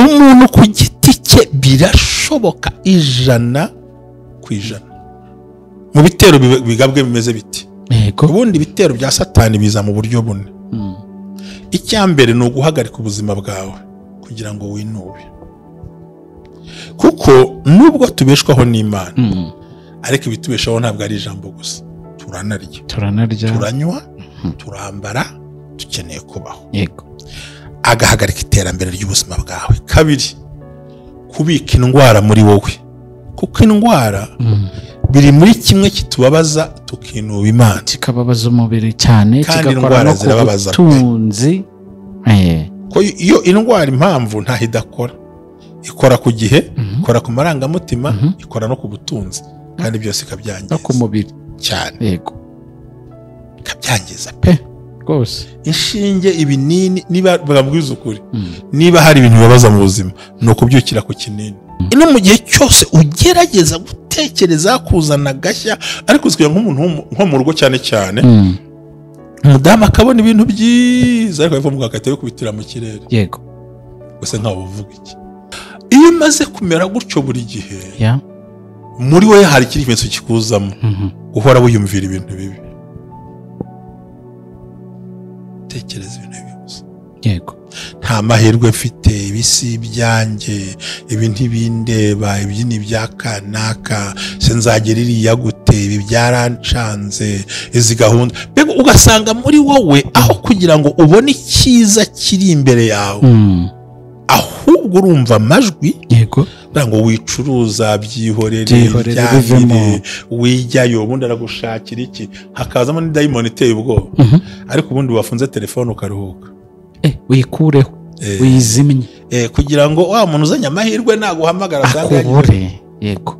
Umuntu ku giti cye birashoboka 100%. Mu bitero bigabwe bimeze biti. Yego. Ubundi ibitero bya Satani biza mu buryo bune. Icya mbere ni uguhagarika ubuzima bwawe kugira ngo winube. Kuko nubwo tubeshwaho n'Imana, ariko ibitubeshaho ntabwo ari ijambo gusa. Turanarya, turanywa, turambara, dukeneye kubaho. Yego. Agahagarika iterambere ry'ubuzima bwawe. Kabiri, kubika indwara muri wowe. Kuko indwara biri muri kimwe kitubabaza tukinuba Imana, kikababaza umubiri cyane, kigakora no ku butunzi. Ko iyo indwara impamvu ntaho idakora, ikora ku gihe, ikora ku marangamutima, ikora no ku butunzi, kandi byose ikabyangiza no ku mubiri cyane. Yego, ikabyangiza pe rwose. Inshinge, ibinini, niba babwiza ukuri, niba hari ibintu bibabaza mu buzima ni ukubyukira ku kinini. Ino mu gihe cyose ugerageza gutekereza kuzana gashya, ariko uzwiye nk'umuntu nko mu rugo cyane cyane, umudamu akabona ibintu byiza ariko bivuga agahita yikubitira mu kirere. Yego. Gusa nkaho uvuga iki? Iyo umaze kumera gutyo buri gihe, muri we hari ikindi kimenyetso kikuzamo, uhora wiyumvira ibintu bibi, tekereza ibintu bibi gusa. Yego. Nta mahirwe mfite, ibisi byanjye, ibi ntibindeba, ibi ni ibya kanaka, sinzagera iriya gute, ibi byarancanze, izi gahunda. Mbega ugasanga muri wowe aho kugira ngo ubone icyiza kiri imbere yawe, ahubwo urumva amajwi. Yego. Ngo wicuruza, byihorere, byangire, wijyayo, ubundi aragushakira iki, hakazamo n'idayimoni iteye ubwoba. Ariko ubundi wafunze telefone ukaruhuka, wikureho, wizimye, kugira ngo wa muntu uzanye amahirwe naguhamagara akubure. Yego.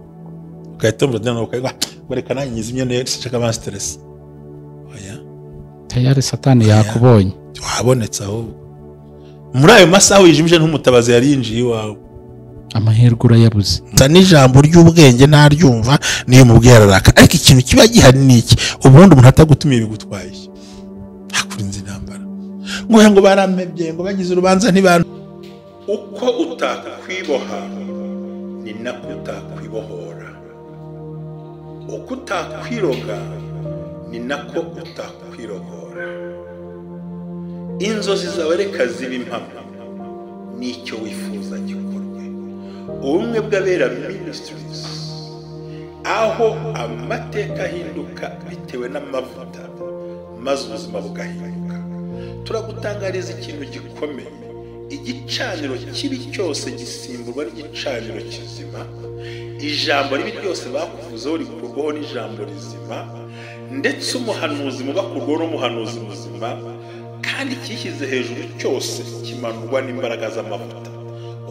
Ugahita umva ukavuga ngo reka nanjye nyizimye neza, sinshaka ama stress. Oya, tayari Satani yakubonye, wabonetse. Ahubwo muri ayo masaha wijimije nk'umutabazi yari yinjiye iwawe, amahirwe urayabuze. N'ijambo ry'ubwenge ntaryumva, niyo mubwiye araraka. Ariko ikintu kiba gihari ni iki? Ubundi umuntu atagutumiye bigutwaye, hakurinze intambara, ngo barampebye, ngo bagize urubanza ntibantu. Uko utakwiboha ni nako utakwibohora, uko utakwiroga ni nako utakwirohora. Inzozi zawe reka zibe impamo, n'icyo wifuza gikorwe. Ubumwe bw'Abera Ministries, aho amateka ahinduka bitewe n'amavuta, maze ubuzima bugahinduka. Turagutangariza ikintu gikomeye: igicaniro kibi cyose gisimburwa n'igicaniro kizima. Ijambo ribi ryose bakuvuzeho rikurwaho n'ijambo rizima, ndetse umuhanuzi mubakurwaho n'umuhanuzi muzima, kandi cyishyize hejuru cyose kimanurwa n'imbaraga z'amavuta.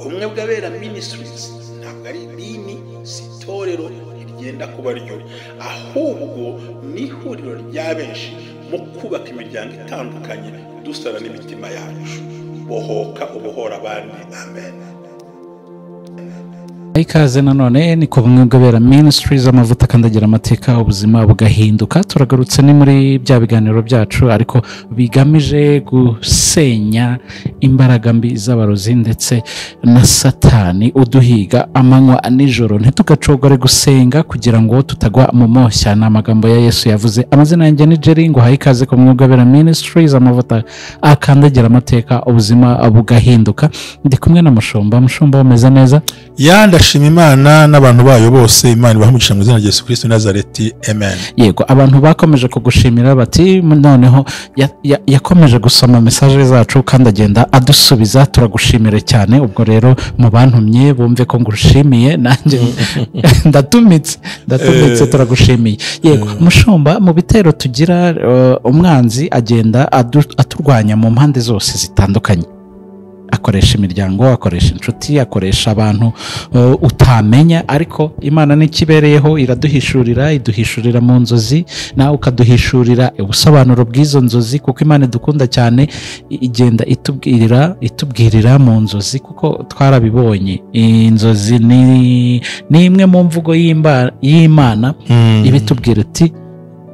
Ubumwe bw'Abera Ministries ntabwo ari idini, si itorero rigenda kuba ryo, ahubwo ni ihuriro rya benshi mu kubaka imiryango itandukanye, dusana n'imitima yacu. Bohoka ubohora abandi. Amen. Ikaze nanone ni ku Bumwe bw'Abera Ministries, amavuta akandagira amateka, ubuzima bugahinduka. Turagarutse ni muri bya biganiro byacu, ariko bigamije gusenya imbaraga mbi z'abarozi ndetse na Satani uduhiga amanywa nijoro. Ntitugacogore gusenga kugira ngo tutagwa mu moshya. Ni amagambo ya Yesu yavuze. Amazina yanjye ni Jerry, ngo haye ikaze ku Bumwe bw'Abera Ministries, amavuta akandagira amateka, ubuzima bugahinduka. Ndi kumwe na Mushumba. Mushumba, umeze neza? Ya, ndashima Imana n'abantu bayo bose. Imana ibahe umugisha mu izina rya Yesu Kristo Nazareti. Amen. Yego, abantu bakomeje kugushimira bati noneho yakomeje gusoma message zacu kandi agenda adusubiza, turagushimira cyane. Ubwo rero mu bantumye bumve ko ngushimiye, nanjye ndatumitse turagushimiye. Yego Mushumba, mu bitero tugira umwanzi agenda aturwanya mu mpande zose zitandukanye. Akoresha imiryango, akoresha inshuti, akoresha abantu utamenya, ariko Imana n'ikibereyeho iraduhishurira, iduhishurira mu nzozi, nawe ukaduhishurira ubusobanuro bw'izo nzozi, kuko Imana idukunda cyane, igenda itubwirira mu nzozi, kuko twarabibonye inzozi ni imwe mu mvugo y'Imana ibitubwira iti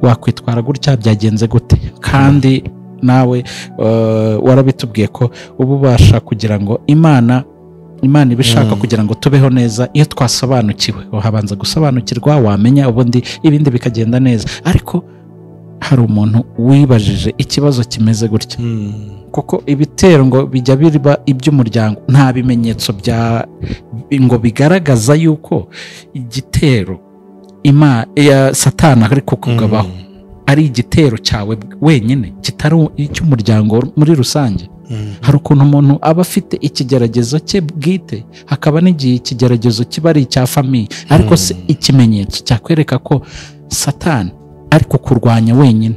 wakwitwara gutya, byagenze gute. Kandi nawe warabitubwiye ko uba ubasha kugira ngo Imana Imana ibishaka kugira ngo tubeho neza. Iyo twasobanukiwe, uhabanza gusobanukirwa, wamenya ubundi ibindi bikagenda neza. Ariko hari umuntu wibajije ikibazo kimeze gutya, kuko ibitero ngo bijya biba iby'umuryango, nta bimenyetso bya ngo bigaragaza yuko igitero Satani ari kukugabaho ari igitero cyawe wenyine, kitari icy'umuryango muri rusange. Hari ukuntu umuntu aba afite ikigeragezo cye bwite, hakaba n'igihe ikigeragezo kiba ari icya famiye, ariko se ikimenyetso cyakwereka ko Satani ari kukurwanya wenyine,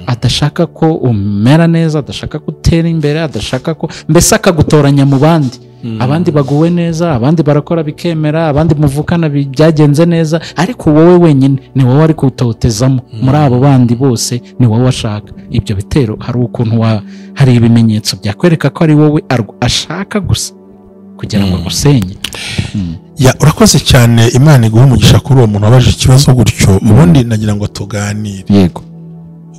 adashaka ko umera neza, adashaka ko utera imbere, adashaka ko mbese akagutoranya mu bandi. Abandi baguwe neza, abandi barakora bikemera, abandi muvukana byagenze neza, ariko wowe wenyine ni wowe ari kutotezamo muri abo bandi bose, ni wowe ashaka. Ibyo bitero hari ukuntu hari ibimenyetso byakwereka ko ari wowe ashaka gusa kugira ngo agusenye. Ya, urakoze cyane. Imana iguhe umugisha kuri uwo muntu wabaje ikibazo gutyo. Ubundi nagira ngo tuganire. Yego.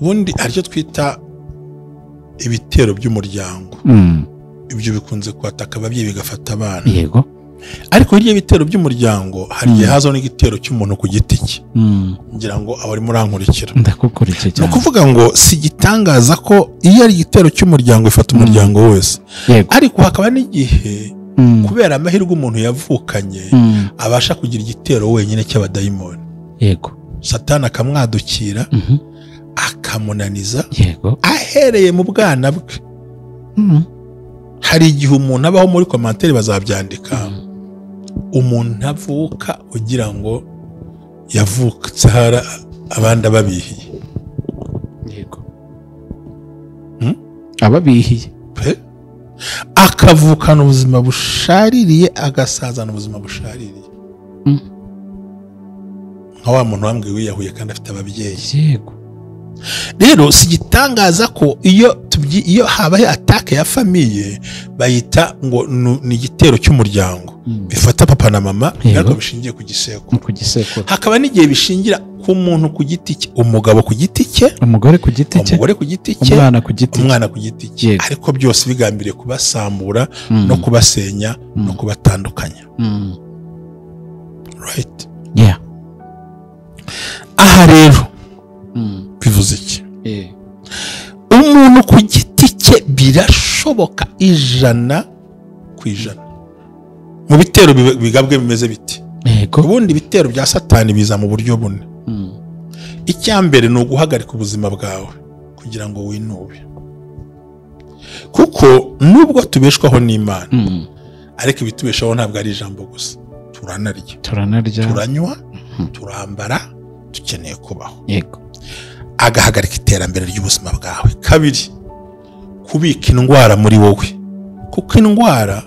Ubundi hari icyo twita ibitero by'umuryango. Ibyo bikunze kwataka ababyeyi bigafata abana. Yego. Ariko hirya y'ibitero by'umuryango hari igihe hazaho n'igitero cy'umuntu ku giti cye. Ngira ngo abari murankurikira. Ndakukurikiye cyane. Ni ukuvuga ngo si igitangaza ko iyo ari igitero cy'umuryango ifata umuryango wose. Yego. Ariko hakaba n'igihe kubera amahirwe umuntu yavukanye abasha kugira igitero wenyine cy'abadayimoni. Yego. Satani akamwadukira, akamunaniza. Yego. Ahereye mu bwana bwe. Hari igihe umuntu abaho, muri commentaire bazabyandika, umuntu avuka ugira ngo yavutse hari abandi ababihiye. Yego. Ababihiye pe, akavukana ubuzima bushaririye, agasazana ubuzima bushaririye. Nka wa muntu wambwiye wiyahuye kandi afite ababyeyi. Yego. Rero si igitangaza ko iyo habaye attaque ya famille bayita ngo ni igitero cy'umuryango, bifata papa na mama, ariko bishingiye ku gisekuru. Hakaba n'igihe bishingira ku muntu ku giti cye, umugabo ku giti cye, umugore ku giti cye, umugore ku giti cye, umwana ku giti cye, umwana ku giti cye, ariko byose bigambiriye kubasambura no kubasenya no kubatandukanya. Right? Yeah. Aha rero bivuze iki? Umuntu ku giti cye birashoboka 100%. Mu bitero bigabwe bimeze biti. Ubundi ibitero bya Satani biza mu buryo bune. Icya mbere ni uguhagarika ubuzima bwawe kugira ngo winube. Kuko nubwo tubeshwaho n'Imana, ariko ibitubeshaho ntabwo ari ijambo gusa. Turanarya, turanywa, turambara, dukeneye kubaho. Yego. Agahagarika iterambere ry'ubuzima bwawe. Kabiri, kubika indwara muri wowe, kuko indwara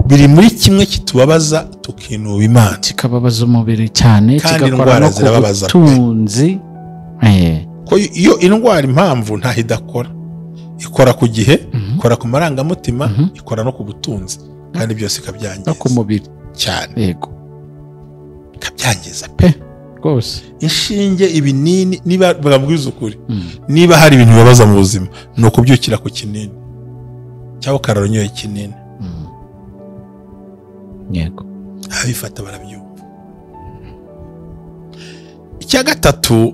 biri muri kimwe kitubabaza tukinuba Imana, kikababaza umubiri cyane, kigakora no ku butunzi. Ko iyo indwara impamvu ntaho idakora, ikora ku gihe, ikora ku marangamutima, ikora no ku butunzi, kandi byose ikabyangiza no ku mubiri cyane. Yego. Ikabyangiza pe rwose. Inshinge, ibinini, niba babwiza ukuri, niba hari ibintu bibabaza mu buzima ni ukubyukira ku kinini cyangwa ukarara unyoye ikinini. Yego. Abifata barabyumva. Icya gatatu,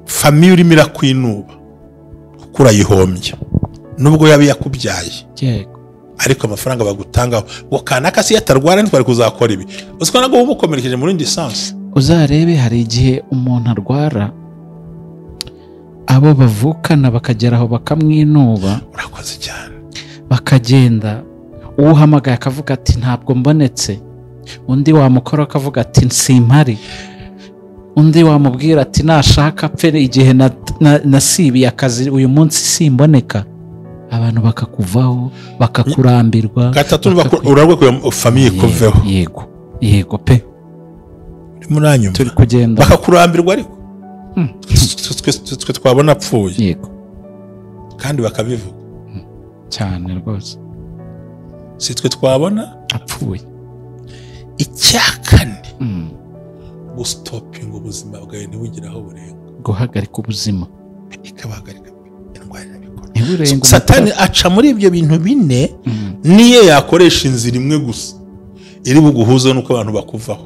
famiye urimo irakwinuba kuko urayihombye nubwo yaba yakubyaye. Yego. Ariko amafaranga bagutangaho ngo kanaka si yatarwara ntitwari kuzakora ibi, uziko nabwo umukomerekeje muri indi sansi. Uzarebe hari igihe umuntu arwara abo bavukana bakageraho bakamwinuba. Urakoze cyane. Bakagenda, uhamagaye akavuga ati ntabwo mbonetse, undi wamukora akavuga ati nsimpari, undi wamubwira ati nashaka pfe igihe nasibiye akazi uyu munsi simboneka. Abantu bakakuvaho, bakakurambirwa. Gatatu, urarwe ku famille kuveho. Yego. Yego pe. Muranyuma turi kugenda bakakurambirwa, ariko twe twabona apfuye. Yego. Kandi bakabivuga cyane rwose. Si twe twabona apfuye. Icya kane, gustopinga ubuzima bwawe ntibugire aho burenga, guhagarika ubuzima, ikabahagarika. Indwara irabikora, Satani aca muri ibyo bintu bine, niyo yakoresha inzira imwe gusa iri buguhuze nuko abantu bakuvaho.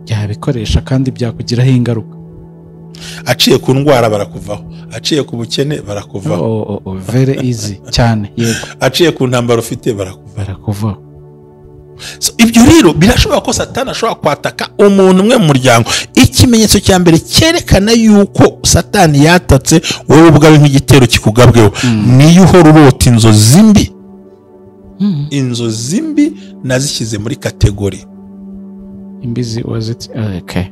Yabikoresha kandi byakugiraho ingaruka. Aciye ku ndwara barakuvaho, aciye ku bukene barakuvaho. Very easy cyane, yego. Aciye ku ntambaro ufite barakuvaho. So, ibyo rero birashoboka ko Satani ashobora kwataka umuntu umwe mu muryango. Ikimenyetso cya mbere cyerekana yuko Satani yatatse wowe ubwawe nk'igitero kikugabweho, niyo uhora urota inzozi mbi. Inzozi mbi nazishyize muri kategori imbizi was it okay.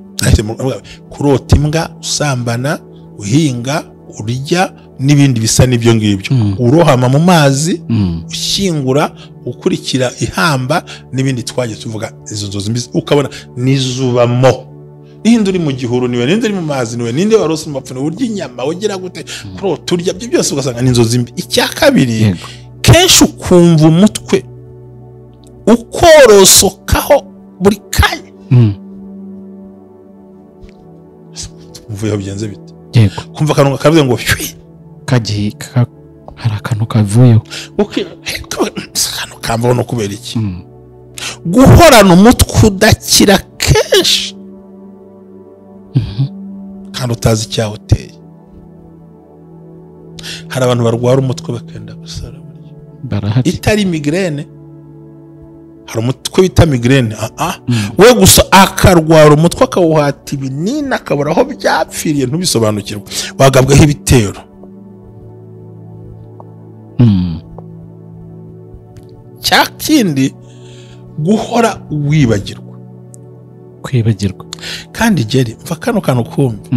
Kurota imbwa, usambana, uhinga, urya n'ibindi bisa n'ibyo ngibyo, urohama mu mazi, ushyingura, ukurikira ihamba n'ibindi twagiye tuvuga. Izo nzozi mbi ukabona nizubamo. Ninde uri mu gihuru niwe, ninde uri mu mazi niwe, ninde warose mu mapfuno, urya inyama, ugira gute, kurota urya, ibyo byose ugasanga ni inzozi mbi. Icya kabiri, kenshi ukumva umutwe ukorosokaho buri kanya. Mvuye bigenze bite? Yego. Kumva akantu kavuze ngo shwi, kagiye hari akantu kavuyeho. Akantu kamvaho no kubera iki? Guhorana umutwe udakira kenshi kandi utazi icyawuteye. Hari abantu barwara umutwe bakenda gusara barahari, itari migraine. Hari umutwe bita migraine, we gusa akarwara umutwe akawuhata ibinini akabura aho byapfiriye ntubisobanukirwe, wagabwaho ibitero. Cya kindi, guhora wibagirwa, kwibagirwa. Kandi geri mva kano kantu kumva,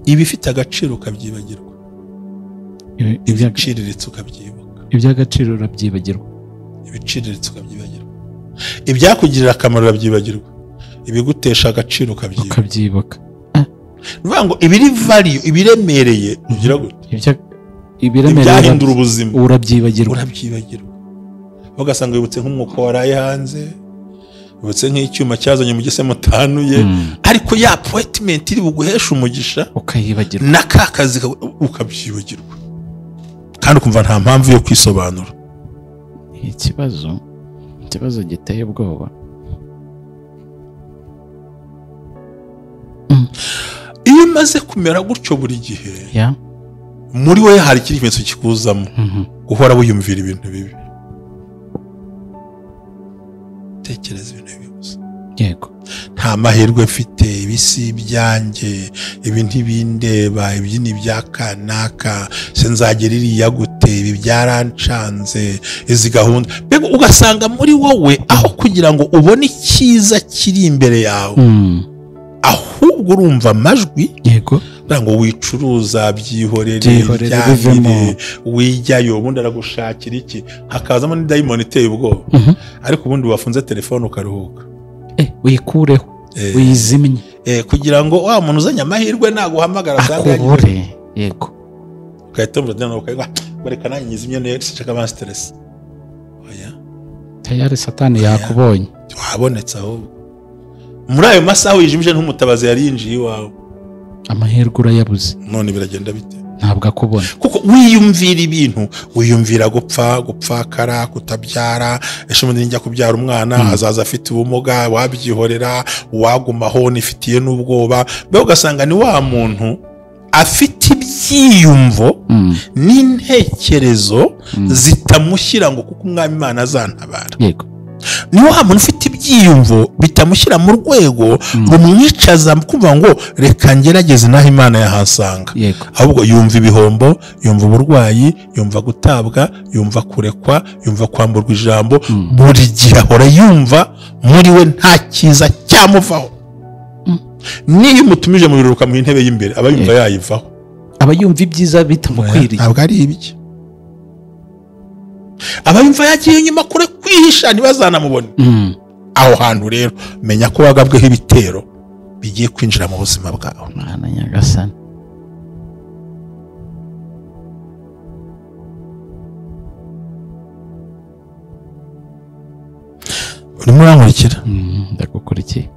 ibifite agaciro ukabyibagirwa, ibiciriritse ukabyibuka, iby'agaciro urabyibagirwa, ibiciriritse ukabyibagirwa, ibyakugirira akamaro urabyibagirwa, ibigutesha agaciro ukabyibuka. Nuvuga ngo ibiri value, ibiremereye ugira gute, ibyahindura ubuzima urabyibagirwa. Ugasanga wibutse nk'umwuka waraye hanze, wibutse nk'icyuma cyazanye mu gise mutanuye, ariko ya appointment iri buguhesha umugisha ukayibagirwa, na ka kazi ukabyibagirwa, kandi ukumva nta mpamvu yo kwisobanura. Ikibazo giteye ubwoba. Iyo umaze kumera gutyo buri gihe, muri wowe hari ikindi kimenyetso kikuzamo, guhora wiyumvira ibintu bibi, tekereza ibintu bibi gusa. Yego. Nta mahirwe mfite, ibisi byanjye, ibi ntibindeba, ibi ni ibya kanaka, sinzagera iriya gute, ibi byarancanze, izi gahunda. Mbega ugasanga muri wowe aho kugira ngo ubone icyiza kiri imbere yawe, ahubwo urumva amajwi. Yego. Ngo wicuruza, byihorere, byangire, wijyayo, ubundi aragushakira iki, hakazamo n'idayimoni iteye ubwoba. Ariko ubundi wafunze telefone ukaruhuka, wikureho, wizimye, kugira ngo wa muntu uzanye amahirwe naguhamagara asange akubure. Yego. Ugahita umurudana ukavuga ngo reka nanjye nyizimye neza, sinshaka ama stress. Oya, tayari Satani yakubonye, wabonetse. Ahubwo muri ayo masaha wijimije nk'umutabazi yari yinjiye iwawe, amahirwe urayabuze. None biragenda bite? Ntabwo akubona, kuko wiyumvira ibintu, wiyumvira gupfa, gupfakara, kutabyara, ejo bundi njya kubyara umwana azaza afite ubumuga, wabyihorera, wagumaho nifitiye n'ubwoba. Mbega ugasanga ni wa muntu afite ibyiyumvo n'intekerezo zitamushyira ngo kuko umwami Imana azantabara. Yego. Ni wa muntu ufite ibyiyumvo bitamushyira mu rwego rumwicaza kumva ngo reka ngerageze naho Imana yahasanga. Ahubwo yumva ibihombo, yumva uburwayi, yumva gutabwa, yumva kurekwa, yumva kwamburwa ijambo. Buri gihe ahora yumva muri we nta cyiza cyamuvaho. Niyo umutumije mu birori ukamuha intebe y'imbere, aba yumva yayivaho, aba yumva ibyiza bitamukwiriye. Ntabwo ari ibye. Aba yumva yagiye inyuma kure kwihisha ntibazanamubone. Aho hantu rero menya ko wagabweho ibitero bigiye kwinjira mu buzima bwawe. Mwana Nyagasani. Urimo urankurikira? Ndagukurikiye.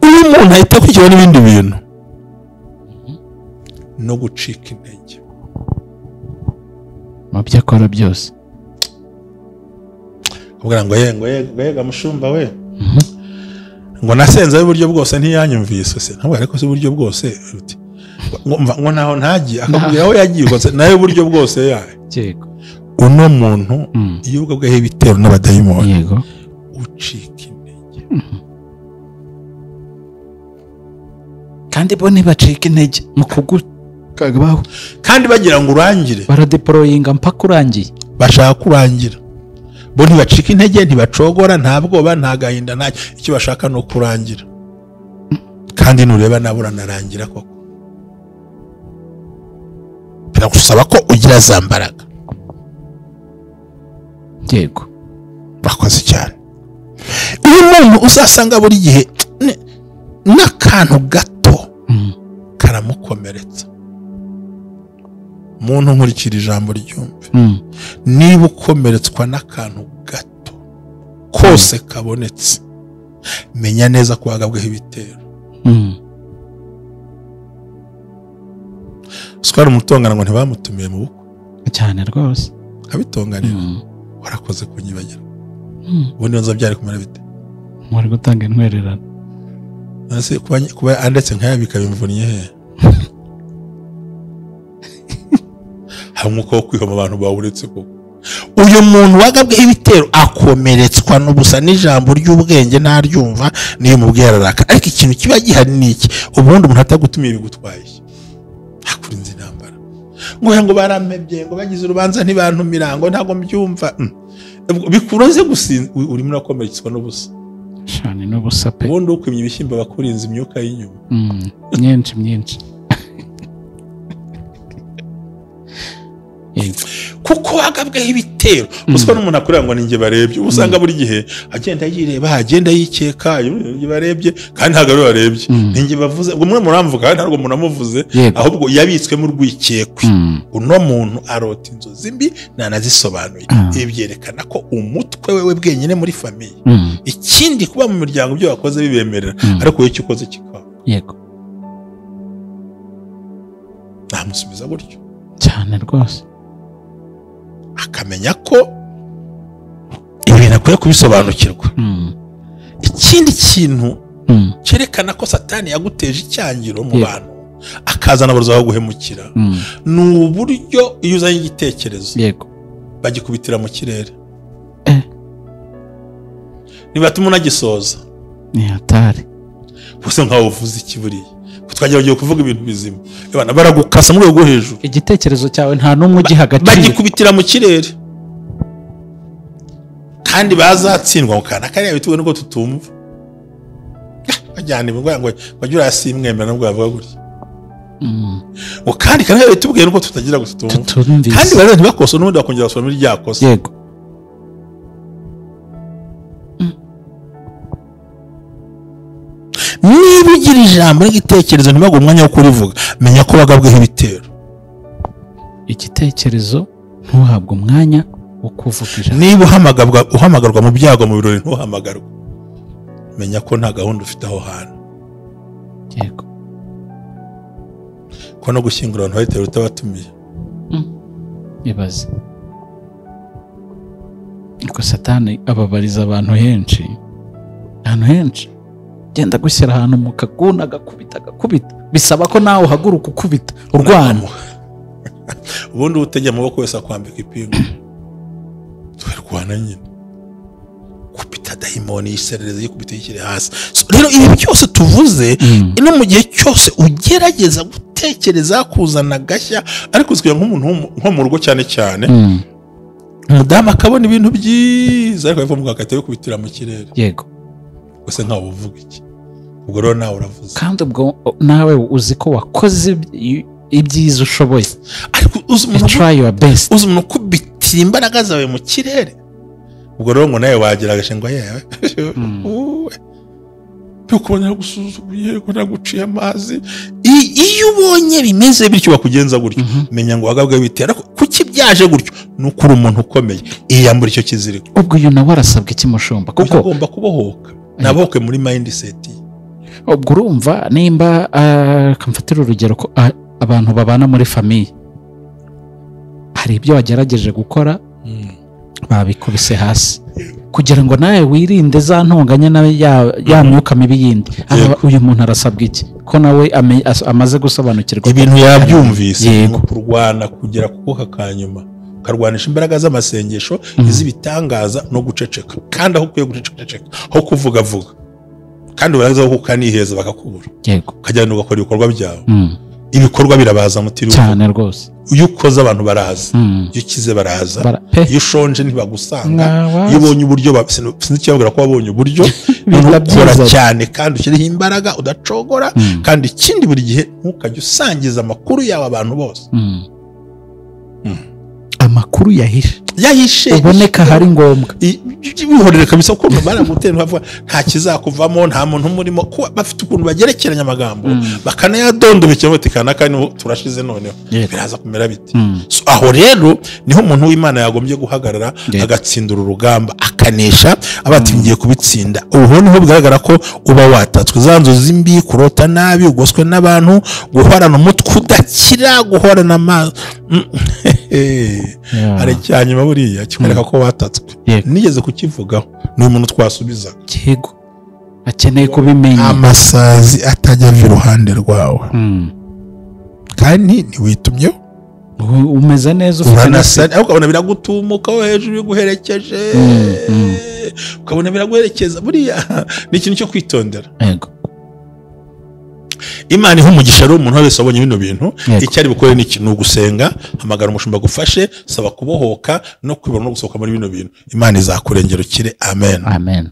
Uyu muntu ahita akurikirwa n'ibindi bintu. No gucika intege mu byo akora byose. Kugira ngo yega mushumba we ngo nasenze uburyo bwose ntiyanyumvise se ntabwo ariko se uburyo bwose ngo naho ntagiye akakubwira aho yagiye rwose nawe uburyo bwose yaye. Yego. Uno muntu iyo ubwo ibitero n'abadayimoni yego ucika intege. Kandi bo ntibacika intege mu kugukagabaho kandi bagira ngo urangire, baradeployinga mpaka urangiye, bashaka kurangira. Bo ntibacika intege, ntibacogora, nta bwoba, nta gahinda, nta icyo bashaka no kurangira. Kandi nureba nabo uranarangira koko. Biragusaba ko ugira za mbaraga. Yego. Bakoze cyane. Uyu muntu uzasanga buri gihe n'akantu gato karamukomeretsa. Muntu nkurikira ijambo ryumve. Niba ukomeretswa n'akantu gato kose kabonetse, menya neza ko wagabweho ibitero. Uswara umutongana ngo ntibamutumiye mu bukwe cyane rwose abitonganira. Warakoze kunyibagira. Ubundi nzo byari kumera bite? Muri gutanga intwererano. Nase kuba andetse nkayabika bimvunnye he? Hamwe ko kwihoma abantu bawuretse koko. Uyu muntu wagabwe ibitero akomeretswa n'ubusa n'ijambo ry'ubwenge ntaryumva niyo mubwira araraka. Ariko ikintu kiba gihari ni iki? Ubundi umuntu atagutumiye bigutwaye. Hakurinze intambara. Ngo baramebye ngo bagize urubanza ntibantumira ngo ntago mbyumva. Bikuroze gusinza urimo urakomeretswa n'ubusa. Shani n'ubusa pe. Ubundi ukwimye ibishyimbo bakurinze imyuka y'inyuma. Myinshi myinshi. Kuko wagabweho ibitero uswa n'umuntu akurira ngo ninjye barebye, usanga buri gihe agenda yireba, agenda yikeka ninjye barebye, kandi ntabwo ari barebye ninjye bavuze. Ubwo mwe muramvuga kandi ntabwo munamuvuze, ahubwo yabitswe mu rwikekwe. Uno muntu arota inzozi mbi nanazisobanuye. Ibi byerekana ko umutwe wewe bwenyine muri famiye. Ikindi kuba mu miryango ibyo wakoze bibemerera, ariko wowe icyo ukoze kikaba. Yego. Namusubiza gutyo cyane rwose. Akamenya ko ibintu akwiye kubisobanukirwa. Ikindi kintu cyerekana ko Satani yaguteje icyangiro mu bantu akazana abarozi baguhemukira, ni uburyo iyo uzanye igitekerezo yego bagikubitira mu kirere. Nibatuma unagisoza ni hatari. Gusa nkaho uvuze ikiburiye twagiye kuvuga ibintu bizima, abana baragukasa mu rwego hejuru. Igitekerezo cyawe nta numwe ugiha agaciro, bagikubitira mu kirere. Kandi bazatsindwa mu kana kariya bituwe nuko tutumva. Bajyana ngo ngo bajye urasimwemera nubwo bavuga gutya. Ngo kandi kariya bitubwiye nuko tutagira gututumva. Kandi bari ntibakoso n'ubundi bakongera basubira muri rya kosa. Yego. Niba ugira ijambo n'igitekerezo ntibaguhe umwanya wo kurivuga, menya ko bagabweho ibitero. Igitekerezo ntuhabwe umwanya wo kuvuga ijambo. Niba uhamagarwa mu byago mu birori ntuhamagarwe, menya ko nta gahunda ufite aho hantu. Yego. Ko no gushyingura abantu bahitera utabatumiye. Ibaze. Ariko Satani ababariza abantu henshi, ahantu henshi. Genda gushyira ahantu mu kaguna agakubita agakubita, bisaba ko nawe uhaguruka ukubita urwana. Ubundi utegeye amaboko wese akwambika ipingu. Twerwana nyine kupita dayimoni yiserereza yikubita yishyire hasi. Rero ibi byose tuvuze ino mu gihe cyose ugerageza gutekereza kuzana gashya, ariko uzwiye nk'umuntu nko mu rugo cyane cyane umudamu akabona ibintu byiza ariko bivuga agahita yikubitira mu kirere. Yego. Gusa nkaho uvuga iki? Ubwo rero nawe uravuze. Kandi ubwo nawe uzi ko wakoze ibyiza ushoboye. Ariko try your best. Uzi umuntu kubitira imbaraga zawe mu kirere. Ubwo rero ngo nawe wagira agashingo yewe. Tukubona gusuzuguye ko naguciye amazi. Iyo ubonye bimeze bityo bakugenza gutyo, menya ngo wagabwe bitera. Kuki byaje gutyo? Nukuri umuntu ukomeye iyambura icyo kiziriko. Ubwo uyu nawe arasabwa iki mushumba? Kuko agomba kubohoka. Nabohoke muri mindset. Ubwo urumva nimba kamfatira urugero ko Abantu babana muri famille, hari ibyo wagerageje gukora babikubise hasi kugira ngo nawe wirinde za ntonganya na ya myuka mibi yindi. Uyu muntu arasabwa iki ko nawe amaze gusobanukirwa ibintu yabyumvise? Kurwana kugera ku kuka kanyuma, ukarwanisha imbaraga z'amasengesho, iz'ibitangaza no guceceka, kandi aho ukwiye guceceka aho kuvuga vuga, kandi uraza ukaniheza bakakubura. Yego, ukajyana ugakora ibikorwa byawe. Ibikorwa birabaza mutiri cyane rwose. Iyo ukoze abantu baraza, iyo ukize baraza, iyo ushonje ntibagusanga, iyo ubonye uburyo sinzi ko wabonye uburyo ukora cyane kandi ushyireho imbaraga udacogora. Kandi ikindi, buri gihe ntukajye usangiza amakuru yawe abantu bose. Amakuru yahishe uboneka hari ngombwa, bihorere kabisa ko baragutera bavuga nta kizakuvamo, nta muntu murimo, ko bafite ukuntu bagerekeranya amagambo bakanayadondobekera bati kanaka turashize noneho biraza kumera biti. So, aho rero niho umuntu w'Imana yagombye guhagarara agatsindura urugamba, akanesha abati ngiye kubitsinda. Ubu niho bigaragara ko uba watatswe za nzozi mbi, kurota nabi, ugoswe n'abantu, guhorana umutwe udakira, guhorana amaso. Hari icyanyuma buriya kikwereka ko watatswe. Nigeze kukivugaho, ni umuntu twasubizaga. Yego, akeneye kubimenya. Amasazi atajya ava iruhande rwawe, kandi ntiwitumyeho, umeze neza, ufite nasa, ariko ukabona biragutumukaho hejuru biguherekeje, ukabona biraguherekeza. Buriya ni ikintu cyo kwitondera. Yego, Imana iha umugisha rero umuntu wese wabonye bino bintu. Icyo ari bukore ni ugusenga, hamagara umushumba agufashe, saba kubohoka no kwibona no gusohoka muri bino bintu. Imana izakurengera ukire. Amen. Amen.